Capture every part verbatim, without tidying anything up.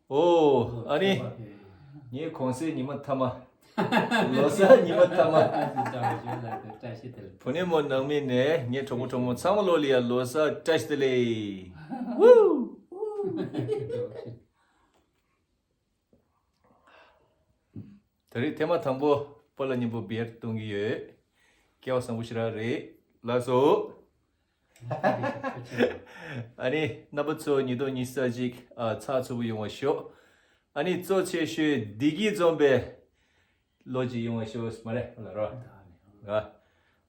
ཨོ། ཨ་ནི། ངའི་གུང་སེང་ཉི་མ་མཐའ་མ། ལོ་གསར་ཉི་མ་མཐའ་མ། བུ་ནི་མོ་ནང་མི་ནས་ངའི་གྲོགས་པོ་གྲོགས་མོ་ཚང་མ་ལོ་ལ་ཡ་ལོ་གསར་བཀྲ་ཤིས་བདེ་ལེགས། ཝུ། ད་རེས་ཐེངས་མ་དང་པོ་པཱ་ལགས་མཉམ་པོ་བི་ཡར་གཏོང་གི་ཡོད། སྐལ་བ་བཟང་པོ་ཞེ་དྲག་རེད། ལགས་སོ། ཨ་ནི་རྣམ་པ་ཚོ་ཉིས་སྟོང་ཉི་ཤུ་རྩ་གཅིག་ཨ་ཚགས་ཚུད་པོ་ཡོང་བ་ཤོག་ཨ་ནི་གཙོ་ཆེ་ཤོས་བདེ་སྐྱིད་འཛོམས་པའི་ལོ་གཅིག་ཡོང་བ་ཤོག་མ་རེད་ལ་རོ།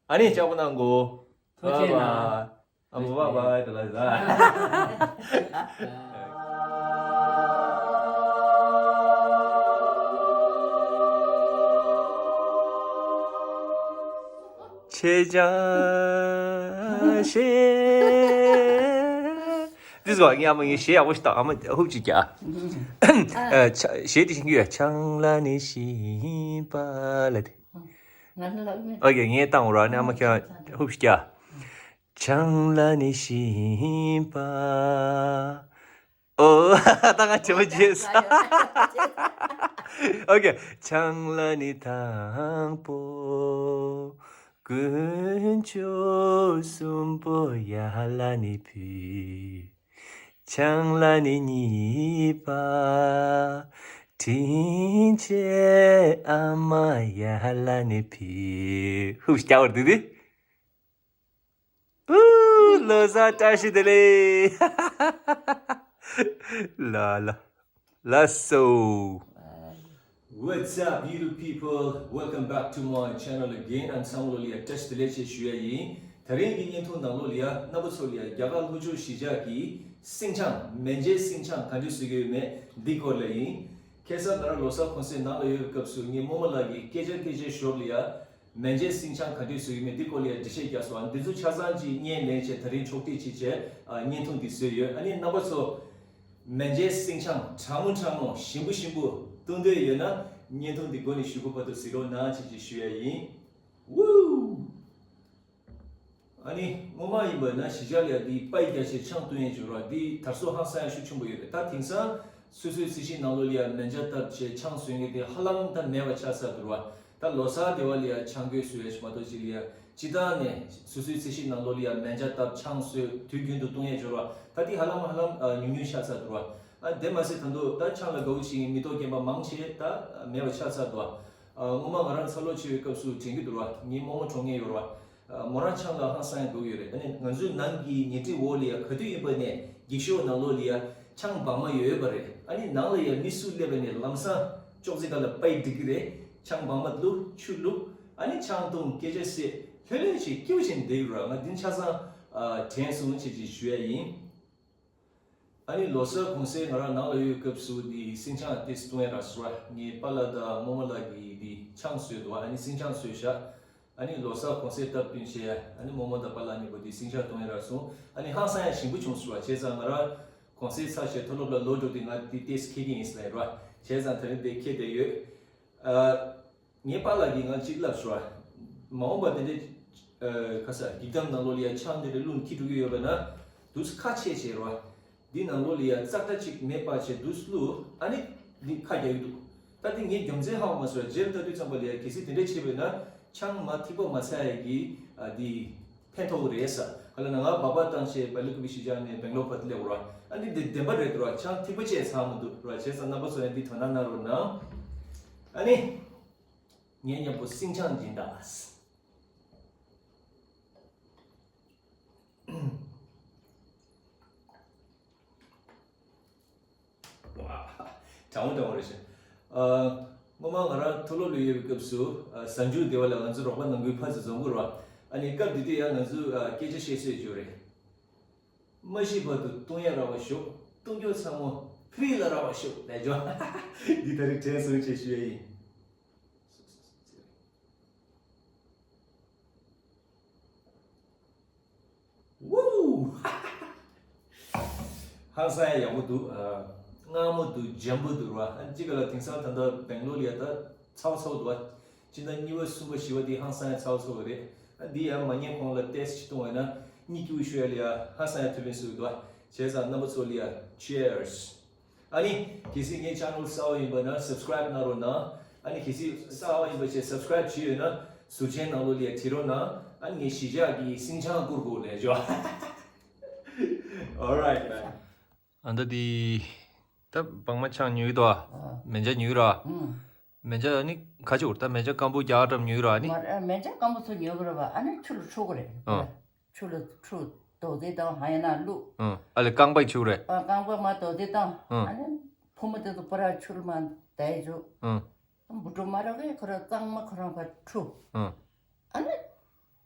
ཨ་ནི་ལྕགས་པོ་གནང་གོ། ཐུགས་རྗེ་གནང་། ཨ་མ་བ་བ་དེ་ལ་ཟ། ཆེ་ཅང་ཤེས། འདི་ཟོ་ངའི་ཨ་མ་ངའི་གཞས་ཡག་པོ་ཞིག་བཏང་ཨ་མ་ཧུབ་ཅིག་རྒྱག་ཨ། ཆ་གཞས་དེ་ཤེས་ཀྱི་ཡོད། ཆང་ལ་ནི་ཤིང་པ་ལ་དེ། ང་ལ་ལབ་ཨོ་ཀེ་ངས་བཏང་ར་ནི་ཨ་མ་ཁྱེད་ཧུབ་ཞིག་རྒྱག་ཆང་ལ་ནི་ཤིང་པ། ཨོ། ད་ང་བྱེད་པ་བྱེད་ས། ཨོ་ཀེ། ཆང་ལ་ནི་དང་པོ། དཀོན་མཆོག་གསུམ་པོ་ཡར་ལ་ནི་ཕུལ། ཆང་ལ་ནི་གཉིས་པ། དྲིན་ཆེ་ཨ་མ་ཡར་ལ་ནི་ཕུལ། ཧུབ་ཞིག་རྒྱག་པར་འདུག་དེ། ཨུ། ལོ་གསར་བཀྲ་ཤིས་བདེ་ལེགས། ལ་ལ། ལགས་སོ། What's up, beautiful people? Welcome back to my channel again. ཨ་ཚང་མ་ལོ་ལ་ཡ་བཀྲ་ཤིས་བདེ་ལེགས་ཞེས་ཞུ་ཡ་ཡིན། དེ་རིང་གི་བརྙན་ཐུང་ནང་ལོ་ལ་ཡ་རྣམ་པ་ཚོ་ལ་ཡ་རྒྱ་གར་ལྷོ་ཕྱོགས་གཞིས་ཆགས་ཀྱི་སིང་ཆང་མན་ཇེ་སིང་ཆང་ག་འདྲ་བཟོ་གི་ཡོད་མེད་འདི་སྐོར་ལ་ཡིན། ཁ་སང་ང་རང་ལོ་གསར་གུང་སེང་ནང་ལ་ཡོད་པའི་སྐབས་སུ་ངའི་རྨོ་མོ་ལགས་ཀྱིས་སྐད་ཆ་སྐད་ཆའི་ཞོར་ལ་ཡ། མན་ཇེ་སིང་ཆང་ག་འདྲས་བཟོ་ཡི་མེད་འདི་སྐོར་ལ་ཡང་འགྲེལ་བཤད་རྒྱག་སོང་། འདི་ཚོ་ཆ་ཚང་གཅིག་བརྙན་ལེན་བྱས་ད་རིང་ཕྱོགས་སྒྲིག་བྱས་བྱས་ཨ་བརྙན་ཐུང་འདི་བཟོས་ཡོད། ཨ་ནི་རྣམ་པ་ཚོ་མན་ཇེ་སིང་ཆང་གྲང་མོ་གྲང་མོ་ཞིམ་པོ་ཞིམ་པོ་བཏུང་འདོད་ཡོད་ན་བརྙན་ཐུང་འདི་འགོ་ནས་མཇུག་བར་དུ་གཟིགས་རོགས་གནང་བྱས་བྱས་ཞུ་ཡ་ཡིན། ཝུའུ། ཨ་ནི་སྔོན་མ་ཡིན་པ་ན་གཞིས་ཆགས་ལ་ཡ་འདི་པའི་རྒྱ་ཆེ་ཆང་བཏུང་ཡས་བྱུང་ར་འདི་དར་སྲོལ་ཧང་སང་ཡ་ཤུགས་ཆེན་པོ་ཡོད་རེད། ད་དེང་སང་སོ་སོའི་རྩི་ཤིང་ནང་ལོགས་ལ་ཡ་མན་ཇ་བཏབ་བྱས་ཆང་བཟོ་མཁན་དེ་ཧ་ལམ་ད་མེད་པ་ཆགས་ཚར་འདུག་ར། ད་ལོ་གསར་དེ་བ་ལ་ཡ་ཆང་གོས་བཟོ་ཡ་ཞིག་མ་གཏོགས་ཅིག་ལ་ཡ་སྤྱི་བཏང་ནས་སོ་སོའི་རྩི་ཤིང་ནང་ལོགས་ལ་ཡ་མན་ཇ་བཏབ་ཆང་བཟོས་དུས་རྒྱུན་དུ་བཏུང་ཡས་འབྱོར་བ་ད་དེ་ཧ་ལམ་ཧ་ལམ་ཉུང་ཉུང་ཆགས་ཚར་འདུག་ར། ཨ་དེ་མ་ཟད་ད་དུང་ད་ཆང་ལ་དགའ་བོ་བྱེད་མཁན་མི་ཐོག་རྒན་པ་མང་ཆེ་ད་མེད་པ་ཆགས་ཚར་འདུག་ཨ་སྔོན་མ་ང་རང་འཚར་ལོངས་ཆེ་བའི་སྐབས་སུ་དྲན་གྱི་འདུག་ར། ངའི་རྨོ་མོ་གྲོངས་མཁན་ཡོད་ར། མོ་རང་ཆང་ལ་ཧང་སང་ཡང་འདུག་ཡོད་རེད། ཨ་ནི་ང་ཚོའི་ནང་གི་ཉལ་ཁྲི་འོག་ལ་ཡ་ག་དུས་ཡིན་པ་ནས་འགྱིག་ཤོག་ནང་ལོགས་ལ་ཡ་ཆང་སྦང་མ་ཡོད་པ་རེད། ཨ་ནི་ནང་ལ་ཡ་མི་སུ་སླེབས་པ་ནས་ལམ་སང་ཅོག་ཙེ་སྒང་ལ་པའི་སྒྲིག་གི་རེད། ཆང་སྦང་མ་བླུགས་ཆུ་བླུགས་ཨ་ནི་ཆང་བཏུང་སྐད་ཆ་བཤད་ལྷོད་ལྷོད་བྱས་སྐྱིད་པོ་བྱས་ནས་བསྡད་ཡོད་ར། ང་འདི་ཆ་ཚང་དྲན་སོང་བྱས་ཅིག་ཞུ་ཡ་ཡིན། ཨ་ནི་ལོ་གསར་གུང་སེང་ང་རང་ནང་ལ་ཡོད་སྐབས་སུ་འདི་སིང་ཆང་ཏེས་བཏུང་ཡ་རག་སོང་ར། ངའི་པཱ་ལགས་དང་རྨོ་མོ་ལགས་ཀྱིས་འདི་ཆང་བཟོས་འདུག་ཨ་ནི་སིང་ཆང་བཟོས་ཤག་ཨ་ནི་ལོ་གསར་གུང་སེང་སྟབས་བསྟུན་བྱས་ཨ་ནི་རྨོ་མོ་དང་པཱ་ལགས་གཉིས་པོ་འདི་སིང་ཆང་བཏུང་ཡ་རག་སོང་། ཨ་ནི་ཧང་སང་ཡ་ཞིམ་པོ་བྱུང་སོང་ར། བྱས་ཙང་ང་རང་གུང་སེང་ཚར་བྱས་མཐོ་སློབ་ལ་ལོག་འགྲོ་དུས་ང་འདི་ཏེས་འཁྱེར་གྱི་ཡིན་ཟེར་ལབ་ར། བྱས་ཙང་དེ་རིང་འདི་འཁྱེར་བསྡད་ཡོད། ཨ། ངའི་པཱ་ལགས་ཀྱིས་ང་གཅིག་ལབ་སོང་། མ་འོངས་པ་དེ་འདྲའི་ཁ་ས་སྒྲིག་གཏམ་ནང་ལོགས་ལ་ཡ་ཆང་དེ་འདྲ་བླུགས་འཁྱེར་འགྲོ་གི་ཡོད་པ་ན་དུས་ཁ་ཕྱེ་བྱས་རོ། འདི་ནང་ལོགས་ལ་ཡ་ཙག་སྒྲ་གཅིག་མེད་པ་བྱས་དུས་བླུགས་ཨ་ནི་འདི་ཁ་རྒྱག་གི་འདུག་ད་འདི་ངས་རྒྱུ་མཚན་ཧ་གོ་མ་སོང་། རྗེས་ལ་ལྟ་དུས་ཙམ་པ་ལ་ཡ་གལ་སྲིད་དེ་འདྲ་བྱས་པ་ན་ཆང་མ་ཐིགས་པ་མ་ཟ་ཡ་གི་འདི་ཕན་ཐོགས་རེད་ས། ག་ལ་ན་ང་སྦག་སྦག་བཏང་བྱས་བལ་ཡུལ་གི་གཞིས་ཆགས་ནས་སྦེང་ལོར་བར་དུ་སླེབས་རོ། ཨ་ནི་འདི་བདེན་པ་རེད་འདུག་ར། ཆང་ཐིགས་པ་བཅས་ཚང་མི་འདུག་ར། བྱས་ཙང་རྣམ་པ་ཚོ་ཡང་འདི་དོ་སྣང་གནང་རོགས་གནང་། ཨ་ནི། ངའི་མཉམ་པོ་སིང་ཆང་སྦྱིན་བདག་གྲང་མོ་གྲང་མོ་རེད་ཤག་ཨ། སྔོན་མ་ང་རང་མཐོ་སློབ་ལ་ཡོད་པའི་སྐབས་སུ་ཨ། གཟའ་མཇུག་སྡེ་བ་ལ་ང་ཚོ་རོགས་པ་ནང་ཁུལ་ཕར་ཚུར་འཛོམས་དགོས་རེད་བ། ཨ་ནི་སྐབས་དེ་དུས་ཡང་ང་ཚོས་ཨ། སྐད་ཆ་བཤད་སྲོལ་ཡོད་རེད། མ་ཤི་བར་དུ་བཏུང་ཡ་རག་པ་ཞོག་བཏུང་རྒྱུ་ཚང་མ་ཕི་རི་ལ་རག་པ་ཞོག་ལབ་ཅོ། འདི་ད་རིང་དྲན་སོང་བྱས་ཞུ་ཡ་ཡིན། ཝུའུ། ཧང་སང་ཡག་པོ་འདུག་ཨ། མངར་མོ་འདུག་འཇམ་པོ་འདུག་ར། ཨ་གཅིག་ག་ལ་དེང་སང་ད་ལྟ་སྦེང་ལོར་ལ་ཡ་ད་ཚ་བོ་ཚ་བོ་འདུག་ཨ། སྤྱིར་ན་གཉིས་པ་གསུམ་པ་བཞི་པ་དེ་ཧང་སང་ཡ་ཚ་བོ་ཚ་བོ་རེད། ཨ་འདི་ཡ་མ་ཉལ་གོང་ལ་ཏོག་ཙམ་བཏུང་བ་ན་གཉིད་སྐྱིད་པོ་ཤོར་ཡ་ལ་ཡ་ཧང་སང་ཡ་ཐུབ་པའི་བཟོ་གི་འདུག་ཨ། བྱས་ཙང་རྣམ་པ་ཚོ་ལ་ཡ་cheers། ཨ་ནི་གལ་སྲིད་ངའི་channel་གསར་པ་ཡིན་པ་ན་subscribe་གནང་རོགས་གནང་། ཨ་ནི་གལ་སྲིད་གསར་པ་ཡིན་པ་བྱས་subscribe་བྱས་ཡོད་ན་ཟུར་ཅན་ནང་ལོགས་ལ་ཡ་བྲིས་རོགས་གནང་། ཨ་ནི་ངའི་གཞིས་ཆགས་ཀྱི་སིང་ཆང་བསྐུར་དགོས་ལས་ཅོ། Alright man། ཨ་ད་དེ་ད་བང་མ་ཆང་ཉོས་འདུག་ཨ། མེ་ཇ་ཉོས་ར། མེ་ཇ་ནི་ག་ཅིག་འོར་ད་མེ་ཇ་སྐམ་པོ་རྒྱ་གར་འགྲམ་ཉོས་ར་ནི། མ་རེད། མེ་ཇ་སྐམ་པོ་ཚོ་ཉོས་དགོས་ར་བ། ཨ་ནི་ཆུ་ལ་འཁྲུ་དགོས་རེད། ཨ། ཆུ་ལ་འཁྲུ་རྡོག་རྫིས་བཏང་ཧ་ཡ་ན་བླུགས། ཨ་ཨ་ལེ་རྐང་པ་ཆུ་རེད། ཨ་རྐང་པ་མ་རྡོག་རྫིས་བཏང་། ཨ་ཨ་ནི་ཕོ་མོ་དེ་ཚོ་པུ་ར་ཆུ་ལ་མ་བསྡད་བཅུག་ཨ་འབུ་གྲོ་མ་ར་གས་ཁོ་ར་གཙང་མ་ཁོ་རང་ཕར་འཁྲུ། ཨ་ཨ་ནི་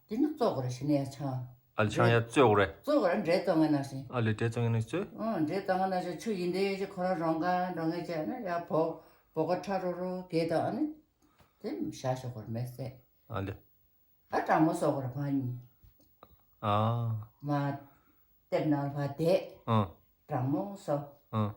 དེ་ནི་བཙོ་དགོས་རེད། ཞི་ནས་ཡ་ཆང་། ཨ་ལེ་ཆང་ཡ་བཙོ་དགོས་རེད། བཙོ་དགོས་རེད། འབྲས་བཙོ་མཁན་ནང་བཞིན། ཨ་ལེ་འབྲས་བཙོ་མཁན་ནང་བཙོ། ཨ་འབྲས་བཙོ་མཁན་ནང་བཞིན་ཆུ་ཡིན་དེ་ཅི་ཁོ་ར་རོང་ག་འགྲོ་མཁན་བྱས་ན་ཡ་བོ་བོ་ག་ཁྲ་རོ་རོ་གས་དང་ཨ་ནི་དེ་བཞག་ཤོག་དགོས་རེད་མེད་ཟས། ཨ་ལེ། ཨ་གྲང་མོ་བཟོ་དགོས་རེད་ཕ་གཉིས། ཨ། མ་དེབ་ནང་ཕར་བསྡད། ཨ། གྲང་མོ་བཟོ། ཨ།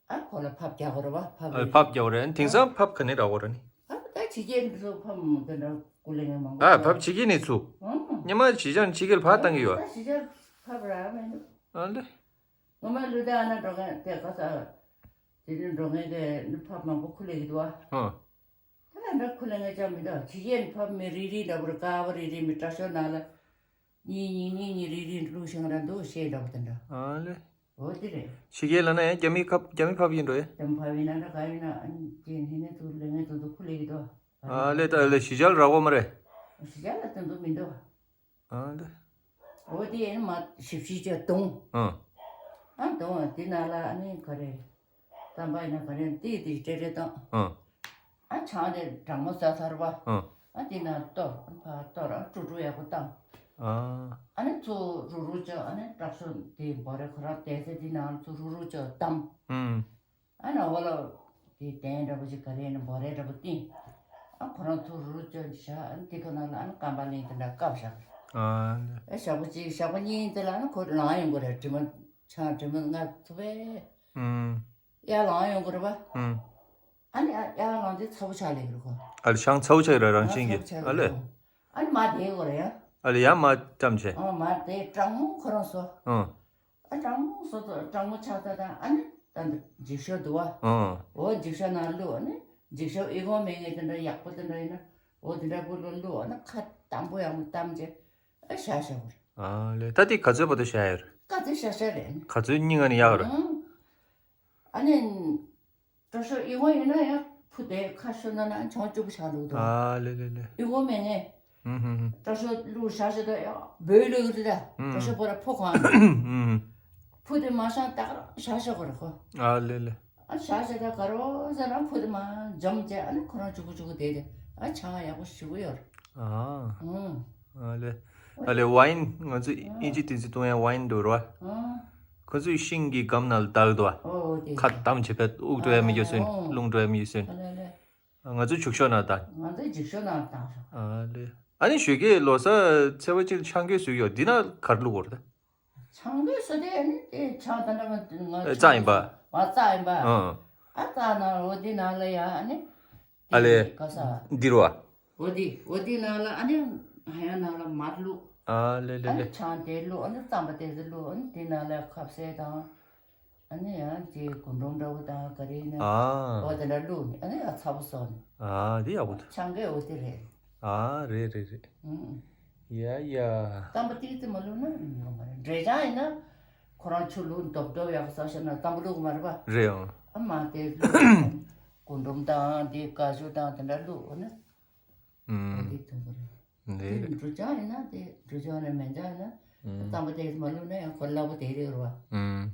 ཨ་ཁོ་ལ་ཕབ་རྒྱག་དགོས་རེད་བ། ཕབ་ཨ་རེད། ཕབ་རྒྱག་དགོས་རེད། དེང་སང་ཕབ་ག་ནས་རག་དགོས་རེད་ནི། ཕབ་ད་ཕྱི་རྒྱལ་འདི་ཚོ་ཕབ་དེ་འདྲ་ཀུ་ལེ་ངན་མང་པོ་ཨ་ཡོད། ཕབ་ཕྱི་རྒྱལ་ནས་ཚུགས། ཨང་། སྔོན་མ་གཞིས་ཆགས་ཕྱི་རྒྱལ་ཕར་བཏང་གི་ཡོད། ད་ཕྱི་རྒྱལ་ཕབ་རག་མེད་འདུག་ཨ་ལེ། ངོ་མ་ལུས་ད་ཨ་ན་འགྲོ་མཁན་དེ་ག་ས་དེ་ནས་འགྲོ་མཁན་གྱི་ནི་ཕབ་མང་པོ་ཁུ་ལེ་གི་འདུག་ཨ། ཨ། ད་ལྟ་འདྲ་ཁུ་ལེ་ངེད་ཅག་མི་འདུག་ཕྱི་རྒྱལ་ནས་ཕབ་མི་རིལ་རིལ་འདྲ་པོ་རེད། དཀར་པོ་རིལ་རིལ་མི་དྲ་ཤོག་ནང་ལ་གཉིས་གཉིས་གཉིས་གཉིས་རིལ་རིལ་བླུགས་ཤིང་ར་འདུག་ཤེས་འདྲ་པོ་དེ་འདྲ། ཨ་ལེ། འོ་དེ་རེད། ཕྱི་རྒྱལ་ལ་ན་ཡང་རྒྱ་མི་ཁབ་རྒྱ་མི་ཕབ་ཡིན་འགྲོ་ཡ། རྒྱ་མི་ཕབ་ཡིན་ན་འདྲ་ག་ཡིན་ན་ཨ་ནི་རྒྱན་ཧི་ནི་ཚོ་ལེ་ངེད་ཚོ་ཚོ་ཁུ་ལེ་གི་འདུག་ཨ་ལེ་ད་ཨ་ལེ་གཞིས་ཆགས་ལ་རག་གོ་མ་རེད། གཞིས་ཆགས་ལ་དེ་ཚོ་མི་འདུག་ཨ་ལེ། འོ་དེ་ཡིན་ན་མ་ཞིབ་ཞིབ་བྱས་བརྡུངས། ཨ། ཨ་བརྡུངས་དེ་ནང་ལ་ཨ་ནི་ག་རེ། རྩམ་པ་ཡིན་ན་ག་རེ་ཏིག་ཏིག་སྤྲེལ་སྤྲེལ་བཏང་། ཨ། ཨ་ཆང་དེ་གྲང་མོ་ཟ་ཚར་བ། ཨ། ཨ་དེ་ནང་གཏོར་ཨ་ཕར་གཏོར་ཨ་དཀྲུག་དཀྲུག་ཡག་པོ་བཏང་། ཨ། ཨ་ནི་ཚུར་རུག་རུག་བྱས་ཨ་ནི་དྲག་ཤོས་དེ་འབོ་རེ་ཁོ་རང་བསྡད་ས་དེ་ནང་ཚུར་རུག་རུག་བྱས་བསྡམས། ཨ། ཨ་ནི་འོ་ལ་དེ་གདན་འདྲ་པོ་ཅིག་ག་རེ་ནི་འབོ་རེ་འདྲ་པོ་བཏིང་། ཨ་ཁོ་རང་ཚུར་རུག་རུག་བྱས་བཞག་ཨ་ནི་དེ་ཁོ་ནང་ལ་ཨ་ནི་སྐམ་པ་ལེན་དེ་འདྲ་བཀབ་བཞག་ཨ། ཨ་ཞག་པོ་གཅིག་ཞག་པོ་གཉིས་དེ་ལ་ཨ་ནི་ཁོ་ལངས་ཡོང་གི་རེད། དྲི་མ་ཆང་དྲི་མ་ང་ཚུ་བས། ཨུམ། ཡར་ལངས་ཡོང་གི་རེད་པ། ཨུམ། ཨ་ནི་ཡར་ཡར་ལངས་དེ་ཚ་པོ་ཆགས་ལེ་གི་རེད་ཁོ། ཨ་ལེ་ཆང་ཚ་པོ་ཆགས་ཡོད་ར་རང་བཞིན་གྱི། ཨ་ལེ། ཨ་ནི་མར་བསྡད་དགོས་རེད་ཡ། ཨ་ལེ་ཡར་མར་བཀྲམ་བྱས། ཨོ་མར་བསྡད་གྲང་མོ་ཁོ་རང་བཟོ། ཨོ། ཨ་གྲང་མོ་བཟོ་ཚོ་གྲང་མོ་ཆགས་ཚ་དང་ཨ་ནི་ད་འདི་འགྱིག་ཤོག་འདུག་བ། ཨོ། འོ་འགྱིག་ཤོག་ནང་བླུགས་ཨ་ནི་འགྱིག་ཤོག་ཨི་ཁུང་མེད་མཁན་དེ་འདྲ་ཡག་པོ་དེ་འདྲ་ཡིན་ན་འོ་དེ་འདྲ་བུ་བླུགས་བླུགས་ཨ་ནི་ཁ་དམ་པོ་ཡག་པོ་བསྡམས་བྱས་ཨ་བཞག་བཞག་དགོས་རེད། ཨ་ལེ་ད་དེ་ག་ཚོད་བར་དུ་བཞག་ཡོད་རེད། ག་ཚོད་བཞག་བཞག་རེད་ཨ་ནི། ག་ཚོད་སྙིང་ཨ་ནི་ཡག་རེད། ཨང་། ཨ་ནི། དྲག་ཤོས་ཨི་ཁུང་ཡིན་ན་ཡང་ཕུ་དེ་ཁ་ཤོར་ན་ན་ཆང་སྐྱུག་པོ་ཆགས་འདུག་དོ། ཨ་ལེ་ལེ་ལེ། ཨི་ཁུང་མེད་ངས། ཧུམ་ཧུམ་ཧུམ། དྲག་ཤོས་བླུགས་བཞག་བཞག་དོ་ཡང་འབོལ་ལོས་རེད་ད། ཧུམ། དྲག་ཤོས་པོ་ར་ཕུ་གང་། ཧུམ་ཧུམ། ཕུ་དེ་མ་བཤང་ད་ག་རང་བཞག་བཞག་གོ་རེད་ཁོ། ཨ་ལེ་ལེ། ཨ་བཞག་བཞག་ད་ག་རོ་ཟེར་རང་ཕུ་དེ་མ་འཇམ་བྱས་ཨ་ནི་ཁོ་རང་ཆུ་གུ་ཆུ་གུ་དེ་དེ་ཨ་ཆང་ཡག་པོ་ཞུ་གི་ཡོད་རེད། ཨ། ཨང་། ཨ་ལེ། ཨ་ལེ་ཝའིན་ང་ཚོ་ཨིན་ཇི་བསྟན་འཛིན་བཏུང་ཡ་ཝའིན་འདུག་རོ། ཨང་། ཁོ་ཚོས་ཤིང་གི་སྒམ་ནང་ལ་བཏགས་འདུག་བ། ཨོ་དེ། ཁ་བསྡམས་བྱས་པས་དབུགས་འགྲོ་ཡ་མི་འགྱོ་ཟིན་ཨང་། རླུང་འགྲོ་ཡ་མི་འགྱོ་ཟིན། ཨ་ལེ་ལེ། ང་ཚོ་འགྱིག་ཤོག་ནང་བཏགས། ང་ཚོ་འགྱིག་ཤོག་ནང་བཏགས་སོང་། ཨ་ལེ། ཨ་ནི་ཞོགས་ཀས་ལོ་གསར་ཚེས་པ་གཅིག་ལ་ཆང་གོས་བཟོས་ཡོད་འདི་ན་ག་རེ་བླུགས་དགོས་རེད། ཆང་གོས་བཟོས་དེ་ཨ་ནི་དེ་ཆང་ད་འདྲ་མ་ང་ཨེ་རྩྭ་ཡིན་པ། ང་རྩྭ་ཡིན་པ། ཨང་། ཨ་རྩྭ་ནང་ལོ་འདི་ནང་ལ་ཡ་ཨ་ནི། ཨ་ལེ། ག་ས། འདི་རུ་བ། འོ་དེ་འོ་དེ་ནང་ལ་ཨ་ནི་ཧ་ཡང་ནང་ལ་མར་བླུགས། ཨ་ལེ་ལེ་ཨ་ནི་ལེ། ཆང་དེ་བླུགས་ཨ་ནི་རྩམ་པ་དེ་ཚོ་བླུགས་ཨ་ནི་དེ་ནང་ལ་ཁ་ཟས་དང་། ཨ་ནི་ཡང་དེ་གུ་འབྲུམ་འདྲ་བོ་དང་ག་རེ་ཡིན་ན། ཨ། འོ་དེ་འདྲ་བླུགས་ནས་ཨ་ནི་ཡང་ཚ་པོ་བཟོས་ནས། ཨ་དེ་ཡག་པོ་འདུག་ཆང་གོས་འོ་དེ་རེད། ཨ་རེད་རེད་རེད། ཨུང་། ཡ་ཡ། རྩམ་པ་ཏིག་ཙམ་མ་བླུགས་ན་ཡོང་མ་རེད། འབྲས་ཆང་ཡིན་ན་ཁོ་རང་ཆུ་བླུགས་རྡོབ་རྡོབ་ཡག་པོ་བཟོས་ཤག་ན་རྩམ་པ་བླུགས་མ་རེད་པ། རེད་ཨང་། ཨ་མ་དེ་བླུགས། གུ་འབྲུམ་དང་དེ་ཀ་ཅུ་དང་དེ་འདྲ་བླུགས་འོ་ན། ཨུམ། དེ་ཐུང་པོ་རེད། དེ་རེད། འབྲུ་ཆང་ཡིན་ན་དེ་འབྲུ་ཆང་ནས་མེ་ཆང་ཡིན་ན་ཨུམ། རྩམ་པ་དེ་མ་བླུགས་ན་ཡང་ཁོ་སླ་པོ་དེ་རེད་རོ། ཨུམ།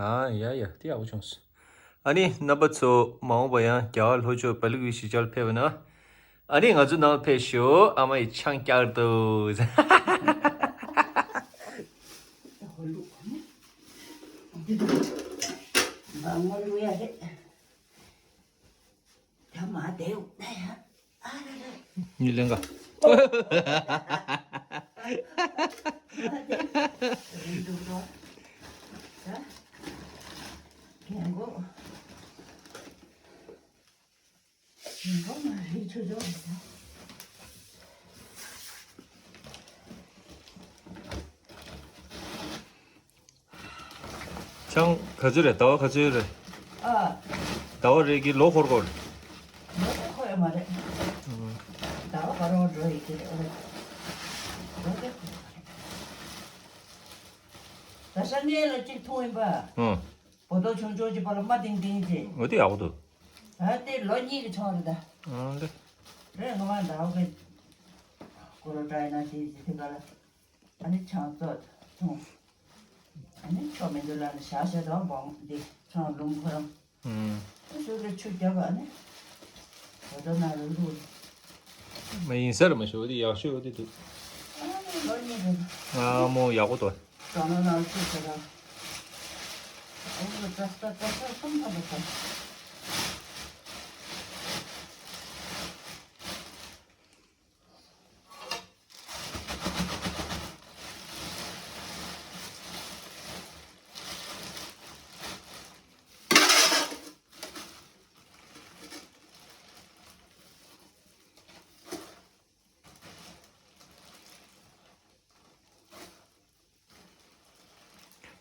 ཨ་ཡ་ཡ་དེ་ཡག་པོ་བྱུང་སོང་། ཨ་ནི་རྣམ་པ་ཚོ་མ་འོངས་པ་ཡང་རྒྱལ་བ་ལྷོ་ཕྱོགས་བལ་ཡུལ་གྱི་གཞིས་ཆགས་ལ་ཕེབས་པ་ན། ཨ་ནི་ང་ཚོ་ནང་ཕེབས་ཤོག་ཨ་མ་ཡི་ཆང་བསྐྱར་དུ། ད་མ་བསྡད་འོ་ན་ཡང་། ཉི་ལན་ག་ཡང་ག་ཚོད་རེད། ཟླ་བ་ག་ཚོད་རེད། ཨ། ཟླ་བ་རེ་གི་ལོ་འཁོར་འཁོར། ལོ་དེ་འཁོར་ཡོད་མ་རེད། ཟླ་བ་ག་རང་འགྲོ་ཡི་གི་རེད། ལོ་དེ་འཁོར་ཡོད་མ་རེད། ད་ཤ་གནས་ལ་གཅིག་འཐུང་ཡིན་པ། ཨང་། བོ་ཏོ་ཆུང་ཆུང་གཅིག་པ་ལ་མ་ཏིང་ཏིང་ཅིག་འོ་དེ་ཡག་པོ་འདུག་ད་དེ་ལོ་གཉིས་ཀྱི་ཆུང་རེད་ད། ཨང་ལེ། རེད། ང་མ་ཟླ་བ་གི་ཀོ་རོ་ཏྲའི་ན་དེ་དེ་ག་ལ། ཨ་ནི་ཆང་བཙོ་འཐུང་། ཨ་ནི་ཆོ་མི་འདུག་ལ་ནི་ཞག་ཞག་དང་བོང་འདི་ཆང་ལུང་ཁོ་རང་། ཨུམ། ཨ་ཞོ་ལ་ཆུ་རྒྱབ་པ་ནི། ད་ལྟ་ན་རུ་རུ། མ་ཡིན་ས་རེད་མ་ཞོ་འདི་ཡག་ཤོས་འདི་འདུག་ཨ་ནི་ལོ་གཉིས་རེད། ཨ་མོ་ཡག་པོ་འདུག་ད་ན་ན་རུ་ཆུ་ཟེར་ར། ཨ་ནི་ཙ་ཙ་ཙ་ཙ་སུམ་ཐམ་པ་ཙ།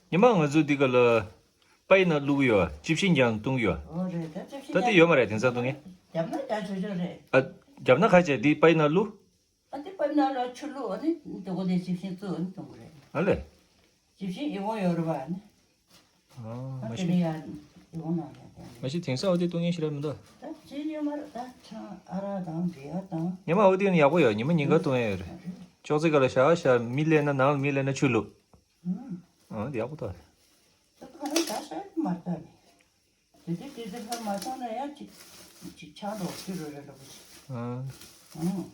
ཉི་མ་ང་ཚོ་འདི་ག་ལ་པའི་ནང་བླུགས་ཡོད། ཅི་བཞིན་ཀྱང་བཏུང་ཡོད། ཨོ་རེད། ད་ཅི་བཞིན་ད་དེ་ཡོད་མ་རེད། དེང་སང་བཏུང་ངེ་རྒྱབ་ན་ད་ཆོ་ཆོ་རེད། ཨ། རྒྱབ་ན་ཁ་ཆེ་འདི་པའི་ནང་བླུགས། ཨ་འདི་པའི་ནང་ལ་ཆུ་བླུགས། ཨ་ནི་འདི་གོ་དེ་ཅི་བཞིན་བཙུགས། ཨ་ནི་བཏུང་གི་རེད། ཨ་ལེ། ཅི་བཞིན་ཡིད་འོང་ཡོད་རེད་པ། ཨ་ནི། ཨ་མ་ཨ་དེ་ནི་ཡ་ཡིད་འོང་ན་ཡ་དེ་ནི། མ་གཞི་དེང་སང་འོ་དེ་བཏུང་ངེ་ཞིག་རེད་མི་འདུག་ད་ཅི་ཡོད་མ་རེད། ད་ཆང་ཨ་རག་དང་བི་ཡ་དང་། ཉི་མ་འོ་དེ་ནི་ཡག་པོ་ཡོད། ཉི་མ་ཉིན་གང་བཏུང་ཡ་ཡོད་རེད། ཅོག་ཙེ་ག་ལ་བཞག་བཞག་མི་སླེབས་ན། ནང་ལ་མི་སླེབས་ན་ཆུ་བླུགས། ཨང་། ཨ་དེ་ཡག་པོ་འདུག་ད་ག་རེ་ད་ཤ་མ་ལྟ་ནི། དེ་དེ་དེ་དེ་ལྷ་མ་ཐོང་ན་ཡང་ཅིག་ཅིག་ཆགས་འགྲོ་ཅི་རུ་རེ་རུ་གི་ཅིག་ཨང་། ཨང་།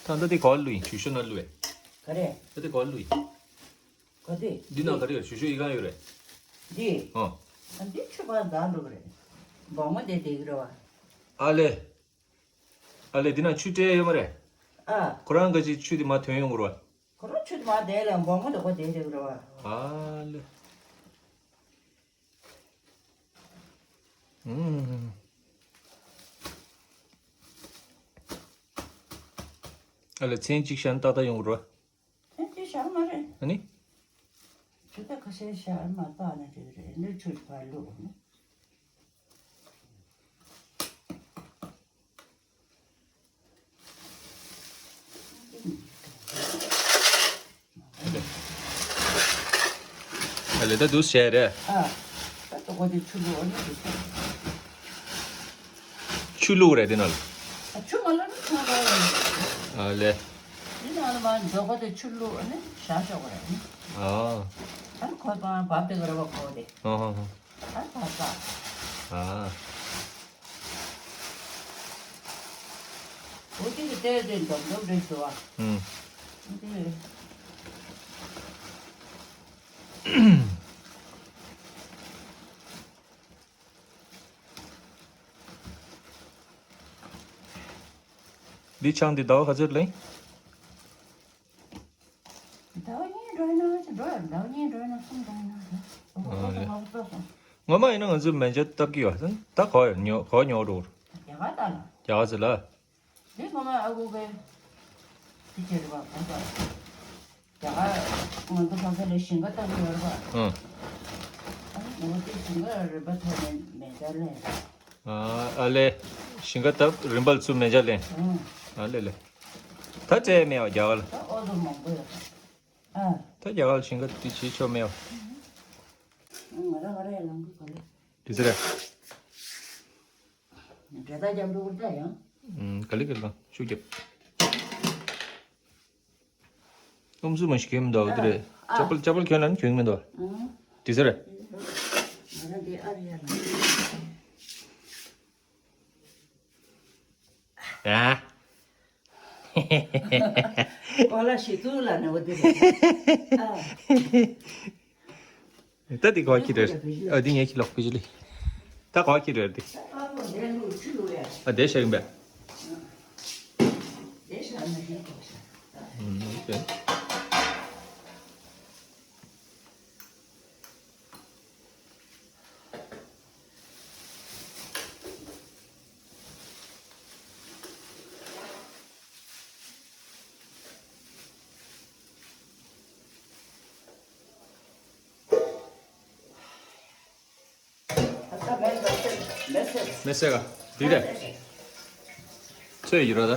ད་ལྟ་དེ་ག་བ་བླུགས་ཡིན། ཞུ་ཤོ་ན་བླུགས་ཡིན། ག་རེ། ད་དེ་ག་བ་བླུགས་ཡིན། ག་དེ། འདི་ནང་ག་རེ་ཡོད། ཞུ་ཤོ་ཡི་གང་ཡོད་རེད། འདི། ཨང་། ཨ་འདི་ཆུ་བ་འདང་འགྲོ་གི་རེད། སྦོང་མ་དེ་དེ་གི་རེད་བ། ཨ་ལེ། ཨ་ལེ། འདི་ནང་ཆུ་སྤྲད་ཡོད་མ་རེད། ཨ། ཁོ་རང་ག་ཅིག་ཆུ་དེ་མ་ཐོན་ཡོང་གི་རེད་བ། ཁོ་རང་ཆུ་དེ་མ་དེ་ལ་སྦོང་མ་དེ་གོ་དེ་དེ་གི་རེད་བ། ཨ་ལེ། ཨུམ། ཨ་ལེ། མཚན་གཅིག་བཞག་ན་ཏག་ཏག་ཡོང་གི་རེད། མཚན་གཅིག་བཞག་མ་རེད། ཨ་ནི། ཇི་ལྟར་ཁ་ཤས་བཞག་མ་ཏག་ན་འགྲིག་རེད། ནི་ཆུ་ཕར་བླུགས་ནི། ཨ་ལེ། ད་འདུག་བྱས་རེད། ཨ། ད་ཏོག་ཙམ་ཆུ་བླུགས། ཨ་ནི་འདུག་ཆུ་བླུགས་རེད་དེ་ནང་ལ། ཨ་ཆུ་མ་བླུགས་ན་ཆུ་མ་བླུགས། ཨ་ལེ། དེ་ནང་ལ་མ་འཇོག་པ་དེ་ཆུ་བླུགས། ཨ་ནི་བཞག་ཆོག་གི་རེད། ཨ། ཨ་ནི་ཁོ་པང་བབས་དེ་གི་རེད་བ་ཁོ་དེ། ཨ་ཧ་ཧ། ཨ་ད་ད། ཨ། འོ་དེ་གི་ལྟས་དེ་འདོམ་འདོམ་རེད་འདུག་བ། ཨུམ། འདི། འདི་ཆང་འདི་ཟླ་བ་ག་ཚོད་ལེན། ཟླ་བ་གཉིས་འགྲོ་ཡིན་ན་འགྲོ་ཡ། ཟླ་བ་གཉིས་འགྲོ་ཡིན་ན་གསུམ་འགྲོ་ཡིན་ན་འགྲོ། ཨ་ལེ། ང་ཚོ་ངོ་མ་ཡིན་ན་ང་ཚོས་མེ་ཇ་བཏབ་ཀྱི་ཡོད། ད་ག་བ་ཉོ་ག་བ་ཉོ་འགྲོ། རྒྱ་གར་ད་ལ། རྒྱ་གར་ཟེར་ལ། འདི་ངོ་མ་ཨ་ཁུ་གི་དེ་ཁྱེར་བ་གོ་ས། རྒྱ་གར་ང་ཚོ་ཕ་ས་ལ་ཞིང་ཁ་བཏབ་ཀྱི་ཡོད་རེད་པ། ཨང་། ཨ་ནི་ངོ་དེ་ཞིང་ཁ་རིམ་པ་ཐོག་ནས་མེ་ཇ་ལེན། ཨ་ཨ་ལེ། ཞིང་ཁ་བཏབ་རིམ་པ་ལ་ཚུར་མེ་ཇ་ལེན། ཨང་། ཨ་ལེ་ལེ། ད་སྤྲད་མེད་བ་རྒྱ་གར་ལ། ད་ཨོ་ཚོ་མང་པོ་ཡོད་རེད། ཨ། ད་རྒྱ་གར་ལ་ཞིང་ཁ་དེ་བྱེད་ཆོག་མེད་བ། ང་རང་ང་རང་ཡང་ལངས་དགོས་ག་ལེ། དེ་ཟེར། འབྲས་རྟགས་རྒྱབ་འགྲོ་གི་རེད་ད་ཡང་། ཨུམ། ག་ལེ་ག་ལེ་ཤུགས་རྒྱབ། ཨུམ་སུ་མ་ཞིག་གྱོན་མི་འདུག་དེ་རེད། ཨ། ཅ་པལ་ཅ་པལ་གྱོན་ན་ནི་གྱོན་གྱི་མི་འདུག་ཨུམ། དེ་ཟེར། ང་རང་འདི་ཨ་རི་ཡ་ལ། ཨ། ཀོ་ལ་ཞིག་བཙུགས་ལ་ནི་འོ་དེ་རེད། ཨ། ད་འདི་ག་བ་ཁྱེར་རེད། ཨ་འདི་ངས་ཁྱེར་ལོག་བུ་ཇི་ལི། ད་ག་བ་ཁྱེར་རེད་འདི། ཨ་འདི་ཤ་ཡིན་པས། ཨུམ། ཨོ་ཁེ། མེ་སེ་ག་དེ་རེད། ཚོས་ཡོད་ར་ད།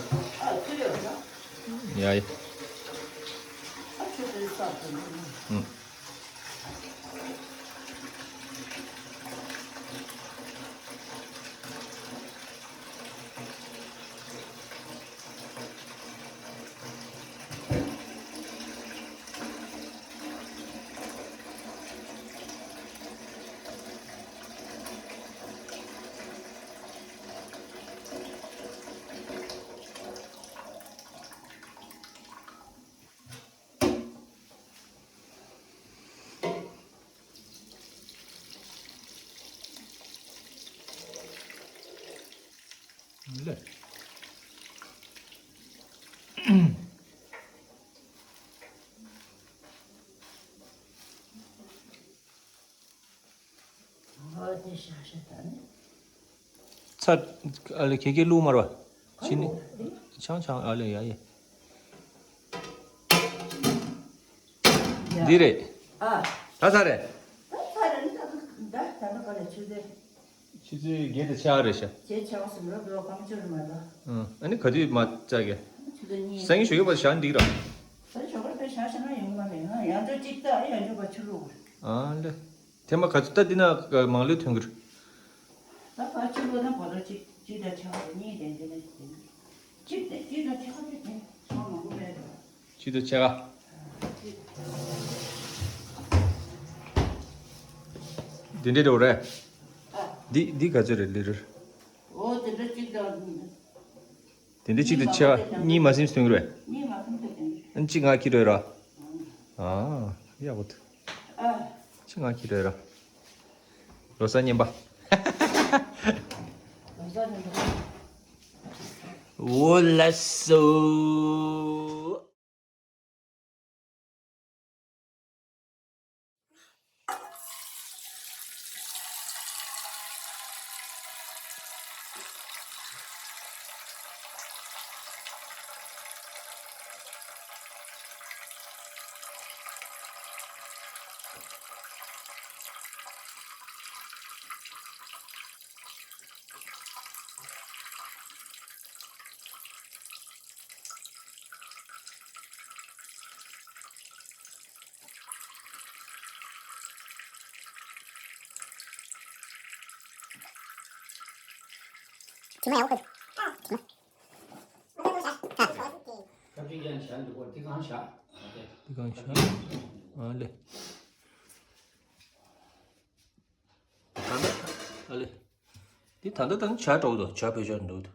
ཡ་ཡ། ཨུམ། ལེ། ཚར། ཨ་ལེ་ཁྱེད་ཀྱིས་བླུགས་མར་བ། ཕྱི་ནི། ཆང་ཆང་ཨ་ལེ་ཡ་ཡ། འདི་རེད། ཨ། ད་ཚར་རེད། ད་ཚར་རེད་ད་ད་ད་ག་ལེ་ཆུ་ཚོད། ཆུ་ཚོད་བརྒྱད་དང་ཕྱེད་ཀ་རེད་ཤག་ཆེ་ཆེ་བ་སུ་ར་དོ་གང་ཆུ་རུ་མ་ད། ཨ་ནི་ག་དུས་མ་བཅག་གི། ཆུ་ཚོད་གཉིས། སང་ཉིན་ཞོགས་ཀས་ཕར་བཞག་འགྲིག་ར། ད་ཞོགས་ཀས་ཕར་བཞག་བཞག་ན་ཡོང་མ་རེད། ཡང་ཅོ་གཅིག་ད་ཡང་ཅོ་བ་ཆུ་རུ། ཨ་ལེ། ཐེངས་མ་ག་ཚོད་ལྟ་འདི་ན་མང་ལོས་ཐོན་གི་རེད། ད་ཕར་ཕྱི་ལོགས་ན་བར་དོ་གཅིག་གཅིག་དང་ཕྱེད་ཀ་གཉིས་དེ་འདི་ནས་དེ་ནས་གཅིག་དང་གཅིག་དང་ཕྱེད་ཀ་དེ་དེ་ཚང་མང་པོ་མེད་དོ། གཅིག་དང་ཕྱེད་ཀ་འདི་འདྲས་འགྲོ་རེད། ཨ། འདི་འདི་ག་ཚོད་རེད་ལི་རུ། འོ་དེ་འདྲ་གཅིག་དང་། དེ་འདྲ་གཅིག་དང་ཕྱེད་ཀ་གཉིས་མ་ཟིན་སྟོན་གི་རེད། གཉིས་མ་ཟིན་སྟོན་གི་རེད། ཨ་གཅིག་ང་ཁྱེར་རོགས་ར། ཨ་ཡག་པོ་འདུག་ཨ། གཅིག་ང་ཁྱེར་རོགས་ར། ལོ་གསར་སྙན་པ། ལོ་གསར་སྙན་པ། འོ་ལགས་སོ། དེ་མ་ཡག་པོ་དེ་མ། ཁ་ཅིག་ཡང་བྱ་འདུག་གོ། དེ་གང་བྱ། དེ་གང་བྱ། ཨ་ལེ། ད་ལྟ་ཨ་ལེ། འདི་ད་ལྟ་ད་ནི་བྱ་འགྲོ་འདུག་བྱ་བོད་ཇ་འགྲོ་འདུག་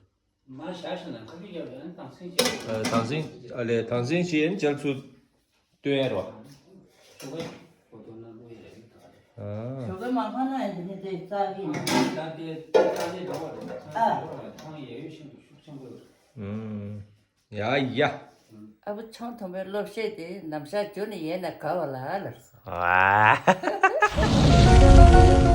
མ་བྱ་ཞིག་ན་ཁ་ཅིག་ཡང་ཡང་དང་སེང་ཞིག་ཨ་དང་སེང་ཨ་ལེ་དང་སེང་ཞིག་ཡན་འཇལ་ཚུལ་སྟོན་ཡ་རོ། ཞོགས་པ་ཞོགས་པ་ན་ལོ་ཡ་ཡིན་ད། ཨ། ཞོགས་པ་མ་ཕང་ན་ཡང་འདི་ནི་དེ་རྩ་བའི་ནི། ད་དེ་རྩ་བའི་འགྲོ་བ་རེད། ཨ། ཚང་ཡ་ཡོད་ཤིང་ཤུགས་ཆེན་པོ་ཡོད། ཨུམ། ཡ་ཡ། ཨ་བུ་ཆང་འཐུང་བའི་སློབ་བཤད་དེ་ནམ་ཞག་རྒྱུ་ནི་ཡས་ན་དགའ་བ་ལ་ལ། ཨ།